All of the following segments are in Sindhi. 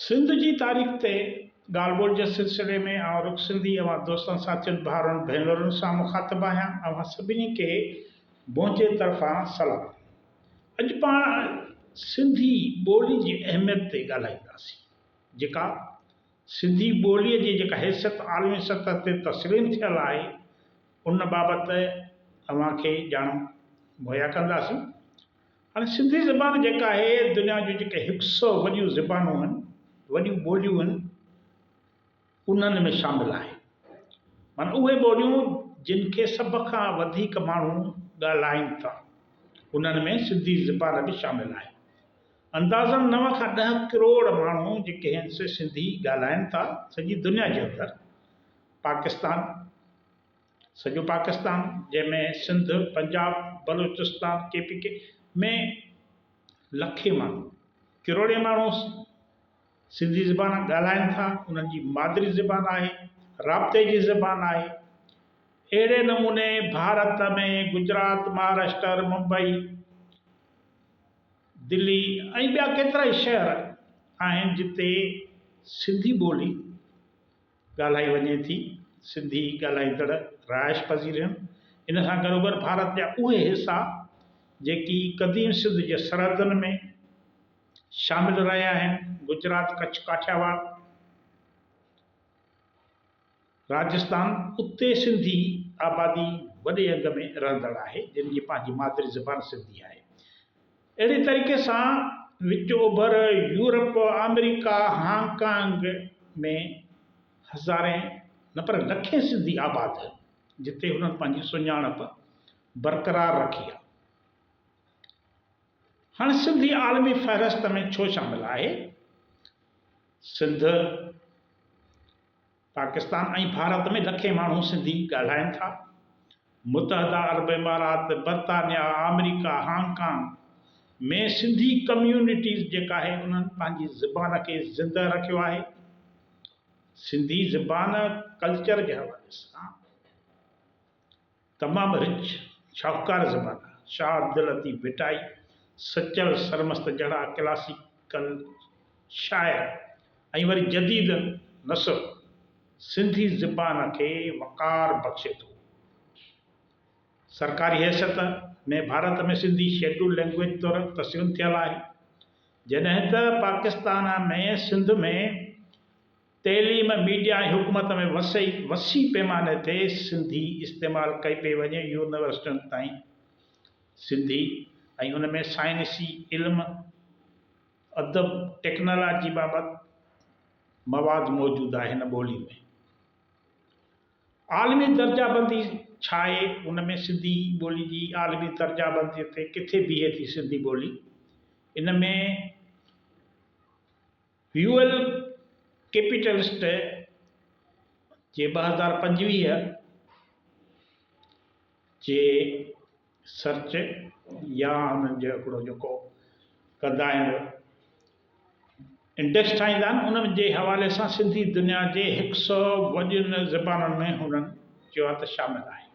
سنڌ جي تاريخ تي ڳالهه ٻولهه جي سلسلي ۾ آئون رخ سنڌي اوهان دوستن ساٿين ڀائرن ڀينرن سان مخاطب آهيان اوهان سڀني کي منهنجي طرفان سلام. اڄ پاڻ سنڌي ٻولي جي اهميت تي ڳالهائينداسين جيڪا سنڌي ٻولي جي جيڪا حيثيت عالمي سطح تي تسليم ٿيل آهي ان بابت اوهان کي ڄاڻ مهيا ڪنداسين. هاڻي سنڌي زبان جيڪا آهي دنيا جون جيڪي هڪ سئو وڏيون زبانون آهن، وڏيون ٻوليون آهن، انهن ۾ شامل آهي. معنيٰ اهي ٻوليون جن کي سڀ کان وڌيڪ ماڻهو ڳالهائين ٿا، انهن ۾ سنڌي زبان به شامل آهي. اندازن نو کان ڏهه ڪروڙ ماڻهو جيڪي آهن سي سنڌي ڳالهائين ٿا سڄي دنيا جي اندر. پاڪستان. سڄو پاڪستان جنهن ۾ Sindh, Punjab, Balochistan, K P K ۾ لکين ماڻهو، ڪروڙين ماڻهو سنڌي زبان ڳالهائين ٿا، انهن جي مادري زبان آهي، رابطي جي زبان آهي. اهڙي نموني ڀارت ۾ گجرات، مهاراشٽر، ممبئي، دلي ۽ ٻيا ڪيترائي شهر آهن جتي سنڌي ٻولي ڳالهائي وڃي ٿي، سنڌي ڳالهائيندڙ رهائش پذير آهن. ان سان گڏوگڏ ڀارت جا اهي حصا جيڪي قديم سنڌ جي سرحدن ۾ شامل رهيا آهن، گجرات، ڪڇ، ڪاٺياواڙ، راجستان، اتي سنڌي آبادي وڏي انگ ۾ رهندڙ آهي، جن جي پنهنجي مادري زبان سنڌي آهي. اهڙي طريقي سان وچ اوڀر، يورپ، آمريڪا، هانگ ڪانگ ۾ هزارين نه پر لکين سنڌي آباد آهن، جتي هنن پنهنجي سڃاڻپ برقرار رکي آهي. هاڻي سنڌي عالمي فهرست ۾ ڇو شامل آهي؟ سنڌ، پاڪستان ۽ ڀارت ۾ لکين ماڻهو سنڌي ڳالهائين ٿا. متحده عرب امارات، برطانيا، آمريڪا، هانگ ڪانگ ۾ سنڌي ڪميونٽيز جيڪا آهي انهن پنهنجي زبان کي زنده رکيو آهي. سنڌي زبان ڪلچر جي حوالي سان تمام رچ شاهوڪار زبان آهي. شاهه عبداللطيف ڀٽائي، سچل سرمست جهڙا ڪلاسيڪل شاعر ۽ وري جديد نثر سنڌي زبان کي وقار بخشي ٿو. سرڪاري حيثيت ۾ ڀارت ۾ سنڌي شيڊول لينگويج طور تسليم ٿيل آهي، جڏهن ته پاڪستان ۾ سنڌ ۾ تعليم، ميڊيا ۽ حڪومت ۾ وسيع وسيع پيماني تي سنڌي استعمال ڪئي پئي وڃي، يونيورسٽين تائين سنڌي ۽ ان ۾ سائنسي علم، ادب، ٽيڪنالاجي بابت مواد موجود آهي هن ٻولي ۾. عالمي درجه بندي ڇا آهي؟ ان ۾ سنڌي ٻولي جي عالمي درجه بندي تي ڪٿي بيهي ٿي سنڌي ٻولي؟ ان ۾ هيوئل ڪيپيٽلسٽ جي 2025 جي سرچ يا انهن جو هڪڙو جيڪو ڪندا آهن انڊيڪس ٺاهيندا آهن ان جي حوالي سان سنڌي دنيا جي هڪ سئو وڏين زبانن ۾ هنن چيو آهي ته شامل آهي.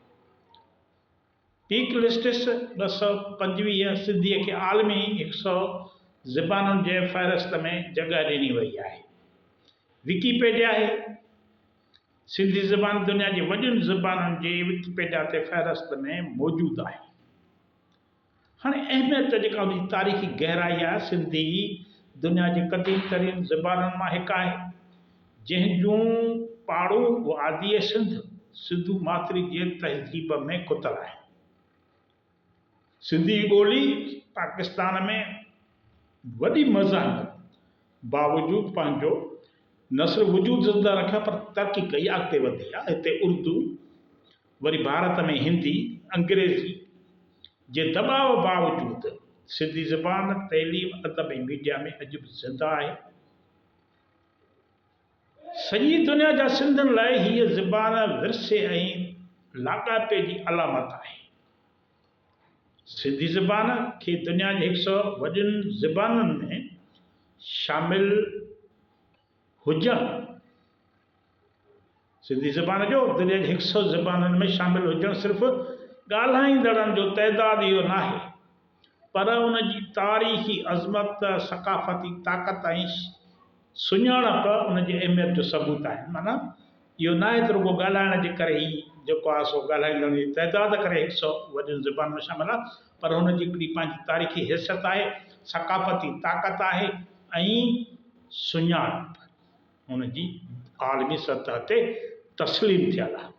پيڪ لسٽس 225 سنڌيء کي عالمي هڪ سئو زبانن جي فهرست ۾ جڳهه ڏني وئي آهي. وڪيپيڊيا آهي. سنڌي زبان دنيا جي وڏين زبانن جي وڪيپيڊيا تي فهرست ۾ موجود آهي. هاڻي اهميت جيڪا ان جي تاريخي گهرائي آهي، سنڌي دنيا جي قديم ترين زبانن مان هڪ آهي، جنهن جون پاڙون واديء سنڌ، سنڌو ماٿري جي تهذيب ۾ کتل آهن. سنڌي ٻولي پاڪستان ۾ وڏي مزاحمت باوجود پنهنجو نه صرف وجود زنده رکيو پر ترقي ڪئي اڳتي وڌي آ هتي اردو وري ڀارت ۾ هندي انگريزي جي دٻاء باوجود سنڌي زبان تعليم ادب ۽ ميڊيا ۾ اڄ به زنده آهي. سڄي دنيا جا سنڌين لاء هيء زبان ورثي ۽ لاڳاپي جي علامت آهي. سنڌي زبان کي دنيا جي هڪ سئو وڏين زبانن ۾ شامل هجڻ سنڌي زبان جو دنيا جي هڪ سئو زبانن ۾ شامل هجڻ صرف ڳالهائيندڙن جو تعداد اهو ناهي پر ان جي تاريخي عظمت، ثقافتي طاقت ۽ سڃاڻپ ان جي اهميت جو ثبوت آهن. معنيٰ اهو ناهي ته رڳو ڳالهائڻ جي ڪري ئي جيڪو آهي سو ڳالهائيندڙن جي تعداد ڪري هڪ سئو وڏين زبانن ۾ شامل آهي پر هن جي هڪڙي پنهنجي تاريخي حيثيت آهي، ثقافتي طاقت آهي ۽ سڃاڻپ هن جي عالمي سطح تي تسليم ٿيل آهي.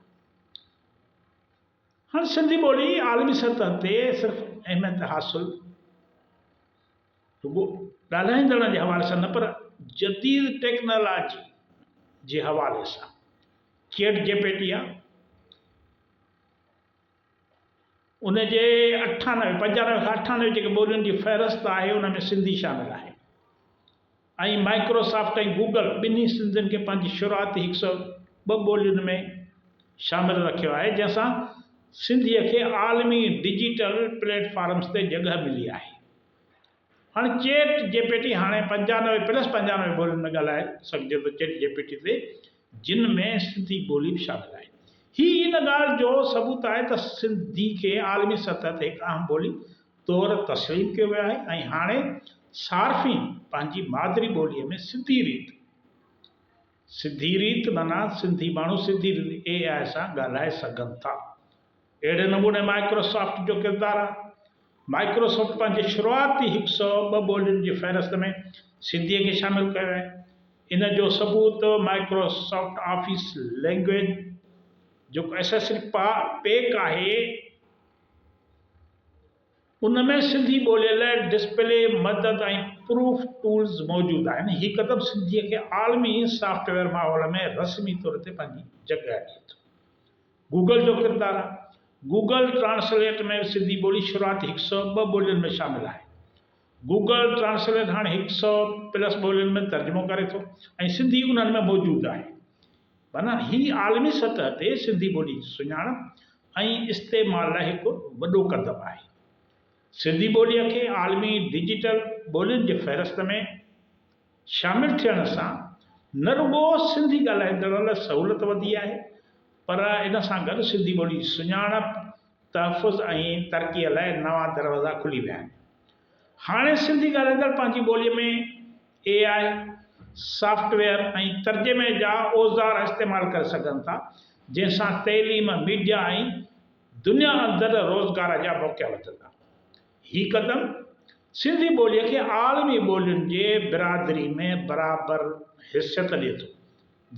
هاڻ سنڌي ٻولي عالمي سطح تي صرف اهميت حاصل رڳو ڳالهائيندڙن جي حوالي سان نه پر جديد ٽيڪنالاجي جي حوالي سان چيٽ جي پي ٽي آ ان جي اٺانوي پنجانوي کان اٺانوي جيڪي ٻولين جي فهرست آهي ان ۾ سنڌي شامل آهي ۽ مائڪروسافٽ ۽ گوگل ٻنهي سنڌين کي پنهنجي شروعاتي هڪ سئو ٻه ٻولين ۾ شامل رکيو آهي جنهن سان سنڌيء کي عالمي ڊجيٽل پليٽ فارمز تي جڳهه ملي آهي. هاڻي چيٽ جي پي ٽي هاڻي پنجانوي پلس پنجانوي ٻولين ۾ ڳالهائي سگهجي ٿو چيٽ جي پي ٽي تي جن ۾ سنڌي ٻولي به شامل آهي. هي ان ڳالهه جو ثبوت آهي ته سنڌي کي عالمي سطح تي هڪ اهم ٻولي طور تسليم ڪيو ويو آهي ۽ هاڻي صارفين پنهنجي مادري ٻوليء ۾ سڌي ريت، سڌي ريت معنيٰ سنڌي ماڻهو سڌي ريت اي آء سان ڳالهائي سگهن ٿا. اهڙي نموني مائڪروسافٽ جو ڪردار آهي. مائڪروسافٽ پنهنجي شروعاتي هڪ سئو ٻه ٻولين جي فهرست ۾ سنڌيء کي شامل ڪيو آهي. ان جو ثبوت مائڪروسافٽ آفيس لينگويج جيڪو ايسيسري پيڪ آهي، ان ۾ سنڌي ٻوليء لاء ڊسپلي مدد ۽ پروف ٽولز موجود آهن. هي قدم سنڌيء کي عالمي سافٽ ويئر ماحول ۾ رسمي طور تي پنهنجي جڳهه ڏئي ٿو. گوگل جو ڪردار، گوگل ٽرانسليٽ ۾ به سنڌي ٻولي شروعاتي هڪ سئو ٻه ٻولين ۾ شامل آهي. گوگل ٽرانسليٽ هاڻي هڪ سئو پلس ٻولين ۾ ترجمو ڪري ٿو ۽ سنڌي انهن ۾ موجود آهي. معنيٰ هي عالمي سطح تي سنڌي ٻولي جي سڃاڻپ ۽ استعمال لاء هڪ وڏو قدم آهي. سنڌي ٻوليء کي عالمي ڊجيٽل ٻولين جي فهرست ۾ شامل ٿيڻ سان نه رڳو سنڌي ڳالهائيندڙن لاء سهولت وڌي آهي، پر ان سان گڏ سنڌي ٻولي جي سڃاڻپ، تحفظ ۽ ترقيء لاء نوان دروازا کلي ويا آهن. هاڻي سنڌي ڳالهائيندڙ پنهنجي ٻوليء ۾ اي آء، سافٽ ويئر ۽ ترجمي جا اوزار استعمال ڪري سگهن ٿا، جنهن سان تعليم، ميڊيا ۽ دنيا اندر روزگار جا موقعا وڌندا. هي قدم سنڌي ٻوليء کي عالمي ٻولين جي برادري ۾ برابر حيثيت ڏئي ٿو،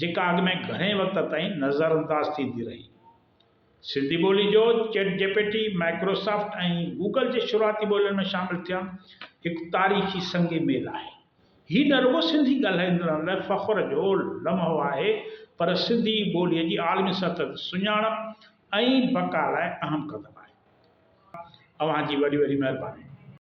جيڪا اڳ ۾ گهڻي وقت تائين نظرانداز ٿيندي رهي. سنڌي ٻولي جو chat G P T, Microsoft ۽ Google جي شروعاتي ٻولين ۾ شامل ٿيڻ هڪ تاريخي سنگ ميل آهي. هي نه رڳو سنڌي ڳالهائيندڙن لاء فخر جو لمحو آهي پر سنڌي ٻوليء جي عالمي سطح تي سڃاڻپ ۽ بقا لاء اهم قدم آهي. اوهان جي وڏي وڏي مهرباني.